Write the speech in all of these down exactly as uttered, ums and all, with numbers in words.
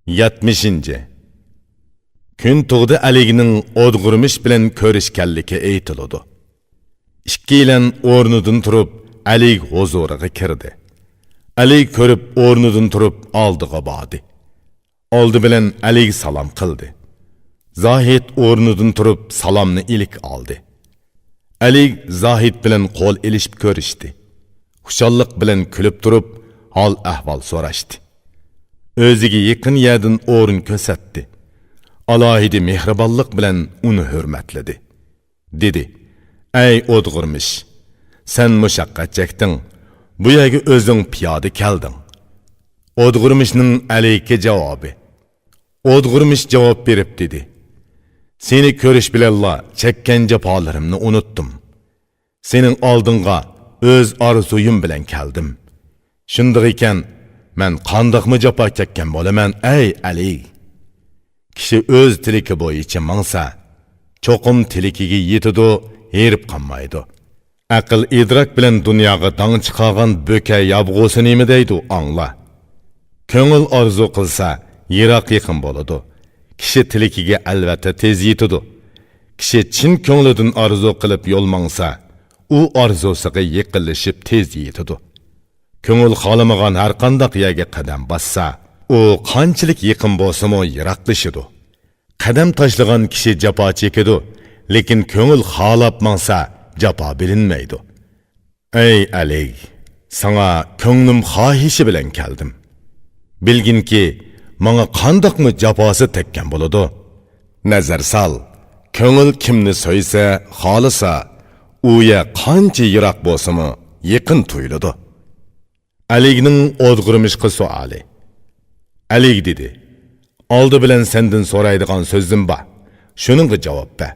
يەتمىشىنچى. كۈن تۇغدى ئەلىگنىڭ ئودغۇرمىش بىلەن كۆرۈشكەنلىكى ئېيتىلىدۇ. ئىككىيلەن ئورنىدىن تۇرۇپ، ئەلىگ ھۇزۇرىغا كىردى. ئەلىگ كۆرۈپ، ئورنىدىن تۇرۇپ، ئالدىغا باردى. ئالدى بىلەن ئەلىگ سالام قىلدى. زاھىت ئورنىدىن تۇرۇپ، سالامنى ئىلىك ئالدى. ئەلىگ زاھىت بىلەن قول ئېلىشىپ كۆرۈشتى. خۇشاللىق بىلەن كۈلۈپ تۇرۇپ، ھال-ئەھۋال سوراشتى. ئۆزىگە يېقىن يەردىن ئورۇن كۆرسەتتى. ئالاھىدە مېھرىبانلىق بىلەن ئۇنى ھۆرمەتلىدى. دېدى: «ئەي ئودغۇرمىش، سەن مۇشەققەت چەكتىڭ، بۇ يەرگە ئۆزۈڭ پىيادە كەلدىڭ.» ئودغۇرمىشنىڭ ئەلىككە جاۋابى. ئودغۇرمىش جاۋاب بېرىپ دېدى: «سېنى كۆرۈش بىلەنلا چەككەن جاپالىرىمنى ئۇنۇتتۇم. سېنىڭ ئالدىڭغا ئۆز ئارزۇيۇم بىلەن كەلدىم. شۇنداق ئىكەن، مەن قانداقمۇ جاپا چەككەن بولىمەن، ئەي ئەلىگ؟» كىشى ئۆز تىلىكى بويىچە ماڭسا، چوقۇم تىلىكىگە يېتىدۇ، ھېرىپ قالمايدۇ. ئەقىل ئىدراك بىلەن دۇنياغا داڭ چىقارغان بۆكە يابغۇسى نېمە دەيدۇ، ئاڭلا. كۆڭۈل ئارزۇ قىلسا، يىراق يېقىن بولىدۇ. كىشى تىلىكىگە ئەلۋەتتە تېز يېتىدۇ. كىشى چىن كۆڭلىدىن ئارزۇ قىلىپ يول ماڭسا، ئۇ ئارزۇسىغا يېقىنلىشىپ تېز يېتىدۇ. كۆڭۈل خالىمىغان ھەرقانداق يەرگە قەدەم باسسا، ئۇ قانچىلىك يېقىن بولسىمۇ يىراقلىشىدۇ. قەدەم تاشلىغان كىشى جاپا چېكىدۇ، لېكىن كۆڭۈل خالاپ ماڭسا، جاپا بىلىنمەيدۇ. ئەي ئەلىگ، ساڭا كۆڭلۈم خاھىشى بىلەن كەلدىم. بىلگىنكى، ماڭا قانداقمۇ جاپاسى تەگكەن بولىدۇ. نەزەر سال، كۆڭۈل كىمنى سۆيسە، خالىسا، ئۇ يەر قانچە يىراق بولسىمۇ، يېقىن تۇيۇلىدۇ. ئەلىگنىڭ ئودغۇرمىشقا سوئالى. ئەلىگ دېدى: «ئالدى بىلەن سەندىن سورايدىغان سۆزۈم بار. شۇنىڭغا جاۋاب بەر.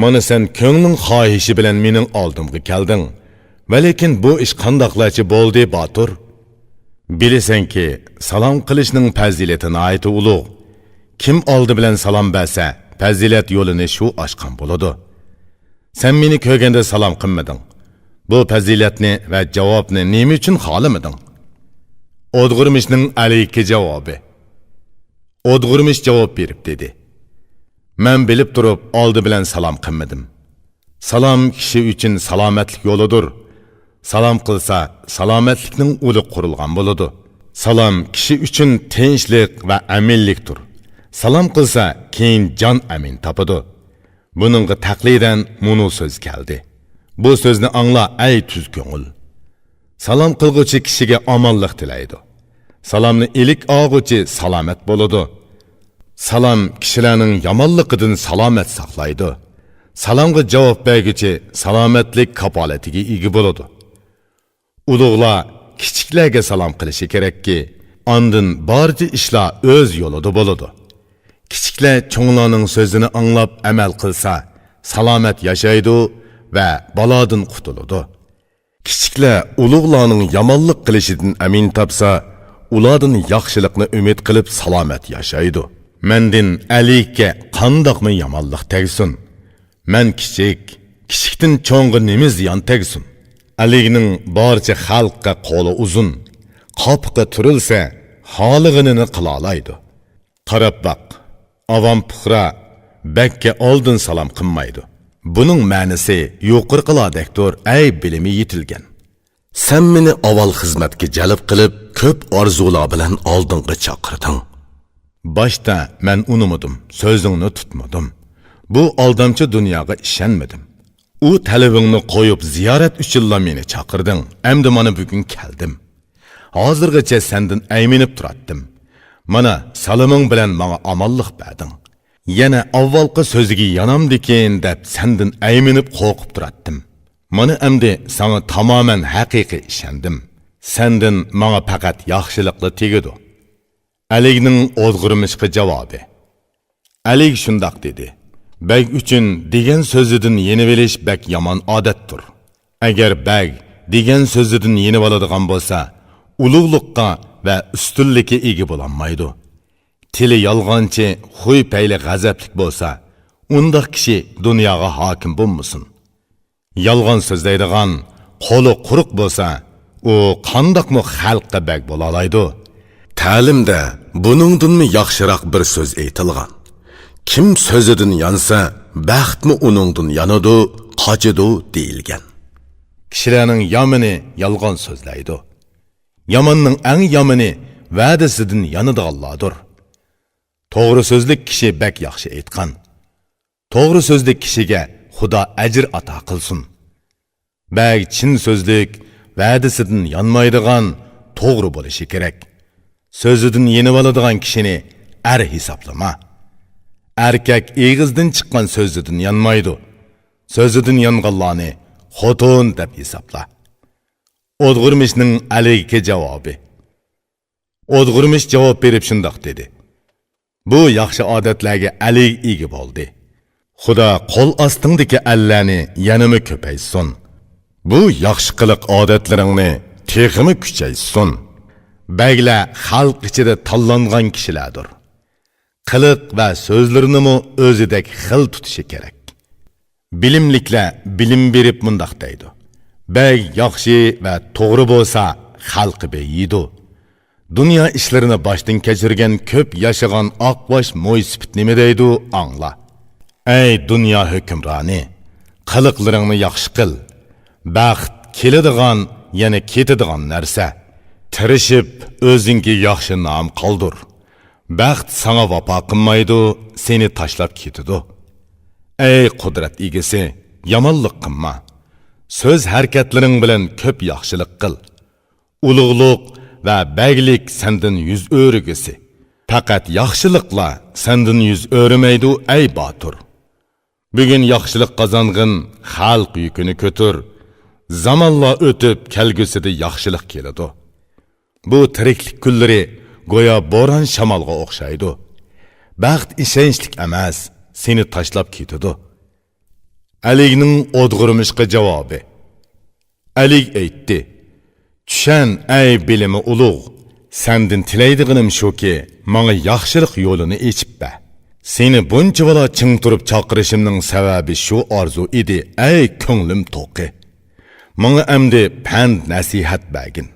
مانا سەن كۆڭلۈڭ خاھىشى بىلەن مېنىڭ ئالدىمغا كەلدىڭ. ۋەلىكىن بۇ ئىش قانداقلارچە بولدى، باتۇر؟ بىلىسەنكى، سالام قىلىشنىڭ پەزىلىتى ناھايىتى ئۇلۇغ. كىم ئالدى بىلەن سالام بەرسە، پەزىلەت يولىنى شۇ ئاچقان بولىدۇ. سەن مېنى كۆرگەندە سالام قىلمىدىڭ. بۇ پەزىلەتنى ۋە جاۋابنى نېمە ئۈچۈن خالىمىدىڭ؟» ئودغۇرمىشنىڭ ئەلىككە جاۋابى. ئودغۇرمىش جاۋاب بېرىپ دېدى: «مەن بىلىپ تۇرۇپ ئالدى بىلەن سالام قىلمىدىم. سالام كىشى ئۈچۈن سالامەتلىك يولىدۇر. سالام قىلسا، سالامەتلىكنىڭ ئۇلى قۇرۇلغان بولىدۇ. سالام كىشى ئۈچۈن تىنچلىق ۋە ئەمىنلىكتۇر. سالام قىلسا، كېيىن جان ئەمىن تاپىدۇ. بۇنىڭغا تەقلىدەن مۇنۇ سۆز كەلدى: بۇ سۆزنى ئاڭلا، ئەي تۈز كۆڭۈل. سالام قىلغۇچى كىشىگە ئامانلىق تىلەيدۇ. سالامنى ئىلىك ئالغۇچى سالامەت بولىدۇ. سالام كىشىلەرنىڭ يامانلىقىدىن سالامەت ساقلايدۇ. سالامغا جاۋاب بەرگۈچى سالامەتلىك كاپالىتىگە ئىگە بولىدۇ. ئۇلۇغلار كىچىكلەرگە سالام قىلىشى كېرەككى، ئاندىن بارچە ئىشلار ئۆز يولىدا بولىدۇ. كىچىكلەر چوڭلارنىڭ سۆزىنى ئاڭلاپ ئەمەل قىلسا، سالامەت ياشايدۇ ۋە بالادىن قۇتۇلىدۇ. كىچىكلەر ئۇلۇغلارنىڭ يامانلىق قىلىشىدىن ئەمىن تاپسا، ئۇلاردىن ياخشىلىقنى ئۈمىد قىلىپ سالامەت ياشايدۇ. مەندىن ئەلىككە قانداقمۇ يامانلىق تەگسۇن؟ مەن كىچىك، كىچىكتىن چوڭغا نېمە زىيان تەگسۇن؟ ئەلىگنىڭ بارچە خەلققە قولى ئۇزۇن، قاپىقى تۈرۈلسە، خالىغىنىنى قىلالايدۇ. قاراپ باق، ئاۋام پۇقرا بەگكە ئالدىن سالام قىلمايدۇ. بۇنىڭ مەنىسى يۇقىرىقىلاردەكتۇر، ئەي بىلىمى يېتىلگەن. سەن مېنى ئاۋۋال خىزمەتكە جەلپ قىلىپ، كۆپ ئارزۇلار بىلەن ئالدىڭغا چاقىردىڭ. باشتا مەن ئۇنىمىدىم، سۆزۈڭنى تۇتمىدىم. بۇ ئالدامچى دۇنياغا ئىشەنمىدىم. ئۇ تەلىپىڭنى قويۇپ، زىيارەت ئۈچۈنلا مېنى چاقىردىڭ. ئەمدى مانا بۈگۈن كەلدىم. ھازىرغىچە سەندىن ئەيمىنىپ تۇراتتىم. مانا، سالىمىڭ بىلەن ماڭا ئامانلىق بەردىڭ. يەنە ئاۋۋالقى سۆزىگە يانامدىكىن دەپ سەندىن ئەيمىنىپ قورقۇپ تۇراتتىم. مانا ئەمدى ساڭا تامامەن ھەقىقىي ئىشەندىم. سەندىن ماڭا پەقەت ياخشىلىقلا تېگىدۇ. ئەلىگنىڭ ئودغۇرمىشقا جاۋابى. ئەلىگ شۇنداق دېدى: بەگ ئۈچۈن دېگەن سۆزىدىن يېنىۋېلىش بەك يامان ئادەتتۇر. ئەگەر بەگ دېگەن سۆزىدىن يېنىۋالىدىغان بولسا، ئۇلۇغلۇققا ۋە ئۈستۈنلۈككە ئىگە بولالمايدۇ. تىلى يالغانچى، خۇي پەيلى غەزەپلىك بولسا، ئۇنداق كىشى دۇنياغا ھاكىم بولمىسۇن. يالغان سۆزلەيدىغان، قولى قۇرۇق بولسا، ئۇ قانداقمۇ خەلققە بەگ بولالايدۇ؟ تەلىمدە بۇنىڭدىنمۇ ياخشىراق بىر سۆز ئېيتىلغان. كىم سۆزىدىن يانسا، بەختمۇ ئۇنىڭدىن يانىدۇ، قاچىدۇ دېيىلگەن. كىشىلەرنىڭ يامىنى يالغان سۆزلەيدۇ. ياماننىڭ ئەڭ يامىنى ۋەدىسىدىن يانىدىغانلاردۇر. توغرا سۆزلۈك كىشى بەك ياخشى ئېيتقان. توغرا سۆزلۈك كىشىگە خۇدا ئەجىر ئاتا قىلسۇن. بەگ چىن سۆزلۈك، ۋەدىسىدىن يانمايدىغان، توغرا بولۇشى كېرەك. سۆزىدىن يېنىۋالىدىغان كىشىنى ئەر ھېسابلىما. ئەركەك ئېغىزدىن چىققان سۆزىدىن يانمايدۇ. سۆزىدىن يانغانلارنى خوتۇن دەپ ھېسابلا. ئودغۇرمىشنىڭ ئەلىگە جاۋابى. ئودغۇرمىش جاۋاب بېرىپ شۇنداق دېدى: بۇ ياخشى ئادەتلەرگە ئەلىگ ئىگە بولدى. خۇدا قول ئاستىڭدىكى ئەللەرنى يەنىمۇ كۆپەيتسۇن. بۇ ياخشى قىلىق ئادەتلىرىڭنى تېخىمۇ كۈچەيتسۇن. بەگلەر خەلق ئىچىدە تاللانغان كىشىلەردۇر. قىلىق ۋە سۆزلىرىنىمۇ ئۆزىدەك خىل تۇتۇشى كېرەك. بىلىملىكلەر بىلىم بېرىپ مۇنداق دەيدۇ: بەگ ياخشى ۋە توغرا بولسا، خەلقى بېيىيدۇ. دۇنيا ئىشلىرىنى باشتىن كەچۈرگەن كۆپ ياشىغان ئاقباش مويسىپىت نېمە دەيدۇ، ئاڭلا. ئەي دۇنيا ھۆكۈمرانى، قىلىقلىرىڭنى ياخشى قىل. بەخت كېلىدىغان، يەنە كېتىدىغان نەرسە. تىرىشىپ ئۆزۈڭگە ياخشى نام قالدۇر. بەخت ساڭا ۋاپا قىلمايدۇ، سېنى تاشلاپ كېتىدۇ. ئەي قۇدرەت ئىگىسى، يامانلىق قىلما. سۆز ھەرىكەتلىرىڭ بىلەن كۆپ ياخشىلىق قىل. ئۇلۇغلۇق ۋە بەگلىك سەندىن يۈز ئۆرۈگۈسى. پەقەت ياخشىلىقلا سەندىن يۈز ئۆرۈمەيدۇ، ئەي باتۇر. بۈگۈن ياخشىلىق قازانغىن، خەلق يۈكىنى كۆتۈر. زامانلار ئۆتۈپ، كەلگۈسىدە ياخشىلىق كېلىدۇ. بۇ تىرىكلىك كۈنلىرى گويا بوران-شامالغا ئوخشايدۇ. بەخت ئىشەنچلىك ئەمەس، سېنى تاشلاپ كېتىدۇ. ئەلىگنىڭ ئودغۇرمىشقا جاۋابى. ئەلىگ ئېيتتى: چۈشەن، ئەي بىلىمى ئۇلۇغ، سەندىن تىلەيدىغىنىم شۇكى، ماڭا ياخشىلىق يولىنى ئېچىپ بەر. سېنى بۇنچىۋالا چىڭ تۇرۇپ چاقىرىشىمنىڭ سەۋەبى شۇ ئارزۇ ئىدى، ئەي كۆڭلۈم توقى. ماڭا ئەمدى پەند-نەسىھەت بەرگىن.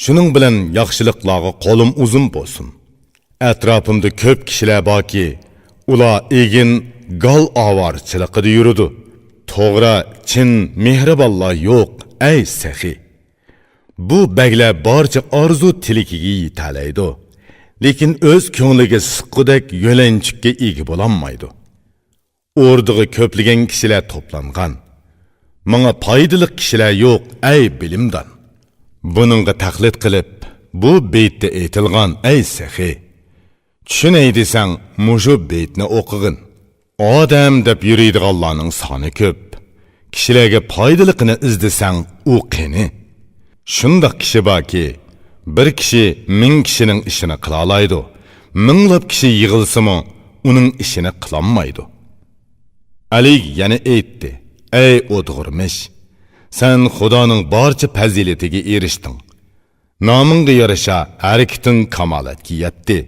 شۇنىڭ بىلەن ياخشىلىقلارغا قولۇم ئۇزۇن بولسۇن. ئەتراپىمدا كۆپ كىشىلەر باركى، ئۇلار ئېگىن، گال ئاۋارىچىلىقىدا يۈرىدۇ. توغرا، چىن مېھرىبانلار يوق، ئەي سېخىي. بۇ بەگلەر بارچە ئارزۇ تىلىكىگە يېتەلەيدۇ، لېكىن ئۆز كۆڭلىگە سىققۇدەك يۆلەنچۈككە ئىگە بولالمايدۇ. ئوردىغا كۆپلىگەن كىشىلەر توپلانغان. ماڭا پايدىلىق كىشىلەر يوق، ئەي بىلىمدان. بۇنىڭغا تەقلىد قىلىپ، بۇ بېيىتتە ئېيتىلغان، ئەي سېخىي. چۈشىنەي دېسەڭ، مۇشۇ بېيىتنى ئوقۇغىن. ئادەم دەپ يۈرىدىغانلارنىڭ سانى كۆپ. كىشىلەرگە پايدىلىقىنى ئىزدىسەڭ، ئۇ قېنى؟ شۇنداق كىشى باركى، بىر كىشى مىڭ كىشىنىڭ ئىشىنى قىلالايدۇ، مىڭلاپ كىشى يىغىلسىمۇ، ئۇنىڭ ئىشىنى قىلالمايدۇ. ئەلى يەنە ئېيتتى: ئەي ئودغۇرمىش، سەن خۇدانىڭ بارچە پەزىلىتىگە ئېرىشتىڭ. نامىڭغا يارىشا ھەرىكىتىڭ كامالەتكە يەتتى.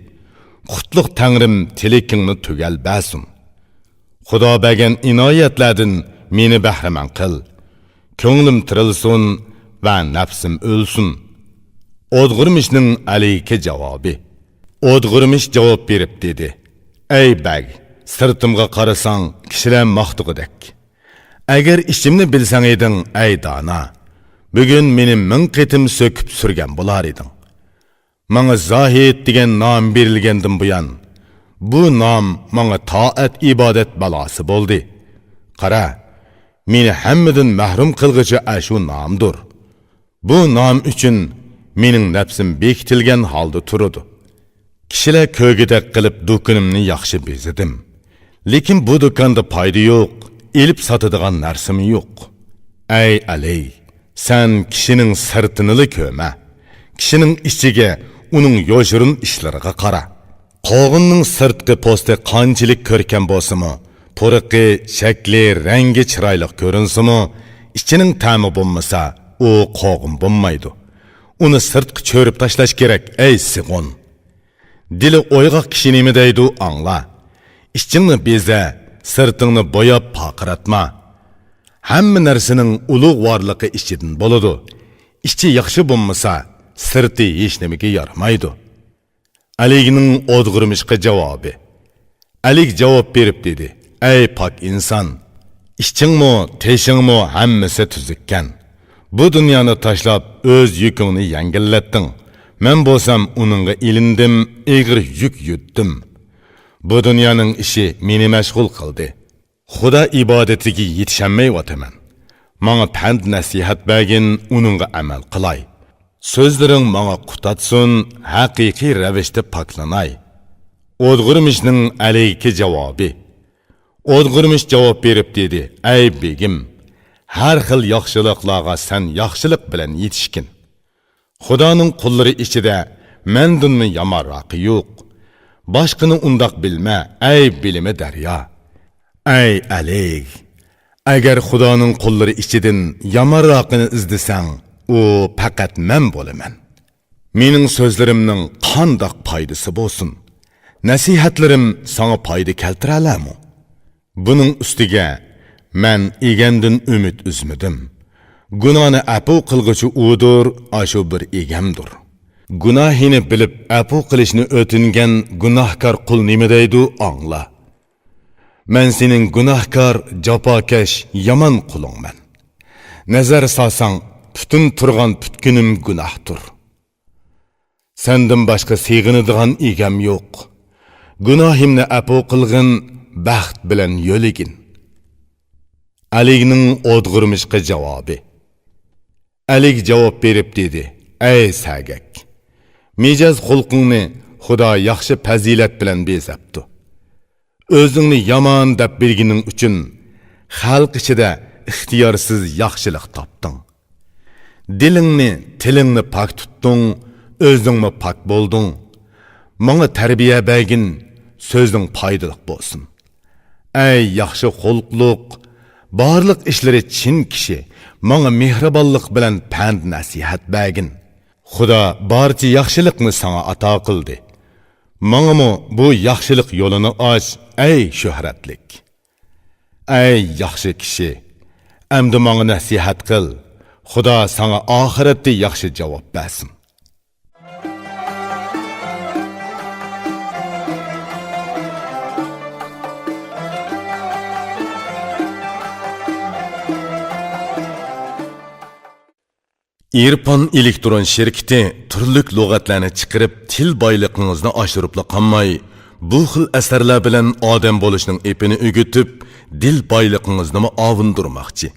قۇتلۇق تەڭرىم تىلىكىڭنى تۈگەل بەرسۇن. خۇدا بەرگەن ئىنايەتلەردىن مېنى بەھرىمەن قىل. كۆڭلۈم تىرىلسۇن ۋە نەپسىم ئۆلسۇن. ئودغۇرمىشنىڭ ئەلىگە جاۋابى. ئودغۇرمىش جاۋاب بېرىپ دېدى: ئەي بەگ، سىرتىمغا قارىساڭ، كىشىلەر ماختىغۇدەك. ئەگەر ئىچىمنى بىلسەڭ ئىدىڭ، ئەي دانا، بۈگۈن مېنى مىڭ قېتىم سۆكۈپ سۈرگەن بولار ئىدىڭ. ماڭا زاھىد دېگەن نام بېرىلگەندىن بۇيان، بۇ نام ماڭا تائەت-ئىبادەت بالاسى بولدى. قارا، مېنى ھەممىدىن مەھرۇم قىلغۇچى ئاشۇ نامدۇر. بۇ نام ئۈچۈن مېنىڭ نەپسىم بېكىتىلگەن ھالدا تۇرىدۇ. كىشىلەر كۆرگۈدەك قىلىپ دۇكىنىمنى ياخشى بېزىدىم. لېكىن بۇ دۇكاندا پايدا يوق، ئېلىپ ساتىدىغان نەرسىمۇ يوق. ئەي ئەلەي، سەن كىشىنىڭ سىرتىنىلا كۆرمە. كىشىنىڭ ئىچىگە، ئۇنىڭ يوشۇرۇن ئىشلىرىغا قارا. قوغۇننىڭ سىرتقى پوستى قانچىلىك كۆركەم بولسىمۇ، پۇرىقى، شەكلى، رەڭگى چىرايلىق كۆرۈنسىمۇ، ئىچىنىڭ تەمى بولمىسا، ئۇ قوغۇن بولمايدۇ. ئۇنى سىرتقا چۆرۈپ تاشلاش كېرەك، ئەي سىغۇن. دىلى ئويغاق كىشى نېمە دەيدۇ، ئاڭلا. ئىچىڭنى بېزە، سىرتىڭنى بوياپ پارقىراتما. ھەممە نەرسىنىڭ ئۇلۇغ ۋارلىقى ئىچىدىن بولىدۇ. ئىچى ياخشى بولمىسا، سىرتى ھېچنېمىگە يارىمايدۇ. ئەلىگنىڭ ئودغۇرمىشقا جاۋابى. ئەلىگ جاۋاب بېرىپ دېدى: «ئەي پاك ئىنسان! ئىچىڭمۇ، تېشىڭمۇ ھەممىسى تۈزۈككەن. بۇ دۇنيانى تاشلاپ، ئۆز يۈكۈڭنى يەڭگىللەتتىڭ. مەن بولسام ئۇنىڭغا ئىلىندىم، ئېغىر يۈك يۈددۈم. بۇ دۇنيانىڭ ئىشى مېنى مەشغۇل قىلدى. خۇدا ئىبادىتىگە يېتىشەلمەيۋاتىمەن. ماڭا پەند-نەسىھەت بەرگىن، ئۇنىڭغا ئەمەل قىلاي. سۆزلىرىڭ ماڭا قۇتاتسۇن، ھەقىقىي رەۋىشتە پاكلىناي.» ئودغۇرمىشنىڭ ئەلىگە جاۋابى. ئودغۇرمىش جاۋاب بېرىپ دېدى: «ئەي بېگىم، ھەر خىل ياخشىلىقلارغا سەن ياخشىلىق بىلەن يېتىشكىن. خۇدانىڭ قۇللىرى ئىچىدە مەندىنمۇ يامانراقى يوق. باشقىنى ئۇنداق بىلمە، ئەي بىلىمى دەريا. ئەي ئەلىگ، ئەگەر خۇدانىڭ قۇللىرى ئىچىدىن يامانراقىنى ئىزدىسەڭ، ئۇ پەقەت مەن بولىمەن. مېنىڭ سۆزلىرىمنىڭ قانداق پايدىسى بولسۇن؟ نەسىھەتلىرىم ساڭا پايدا كەلتۈرەلەرمۇ؟» بۇنىڭ ئۈستىگە مەن ئىگەمدىن ئۈمىد ئۈزمىدىم. گۇناھنى ئەپۇ قىلغۇچى ئۇدۇر، ئاشۇ بىر ئىگەمدۇر. گۇناھىنى بىلىپ ئەپۇ قىلىشنى ئۆتۈنگەن گۇناھكار قۇل نېمە دەيدۇ، ئاڭلا. مەن سېنىڭ گۇناھكار، جاپاكەش، يامان قۇلۇڭمەن. نەزەر سالساڭ، پۈتۈن تۇرغان پۈتكۈنۈم گۇناھتۇر. سەندىن باشقا سېغىنىدىغان ئىگەم يوق. گۇناھىمنى ئەپۇ قىلغىن، بەخت بىلەن يۆلىگىن. ئەلىگنىڭ ئودغۇرمىشقا جاۋابى. ئەلىگ جاۋاب بېرىپ دېدى: «ئەي سەگەك! مىجەز خۇلقۇڭنى خۇدا ياخشى پەزىلەت بىلەن بېزەپتۇ. ئۆزۈڭنى يامان دەپ بىلگىنىڭ ئۈچۈن، خەلق ئىچىدە ئىختىيارسىز ياخشىلىق تاپتىڭ. دىلىڭنى، تىلىڭنى پاك تۇتتۇڭ، ئۆزۈڭمۇ پاك بولدۇڭ. ماڭا تەربىيە بەرگىن، سۆزۈڭ پايدىلىق بولسۇن. ئەي ياخشى خۇلقلۇق، بارلىق ئىشلىرى چىن كىشى، ماڭا مېھرىبانلىق بىلەن پەند-نەسىھەت بەرگىن. خۇدا بارچە ياخشىلىقنى ساڭا ئاتا قىلدى. ماڭىمۇ بۇ ياخشىلىق يولىنى ئاچ، ئەي شۆھرەتلىك. ئەي ياخشى كىشى، ئەمدى ماڭا نەسىھەت قىل، خۇدا ساڭا ئاخىرەتتە ياخشى جاۋاب بەرسۇن.» ئىرپان ئېلېكترون شىركىتى تۈرلۈك لۇغەتلەرنى چىقىرىپ، تىل بايلىقىڭىزنى ئاشۇرۇپلا قالماي، بۇ خىل ئەسەرلەر بىلەن ئادەم بولۇشنىڭ ئېپىنى ئۆگىتىپ، دىل بايلىقىڭىزنىمۇ ئاۋۇندۇرماقچى.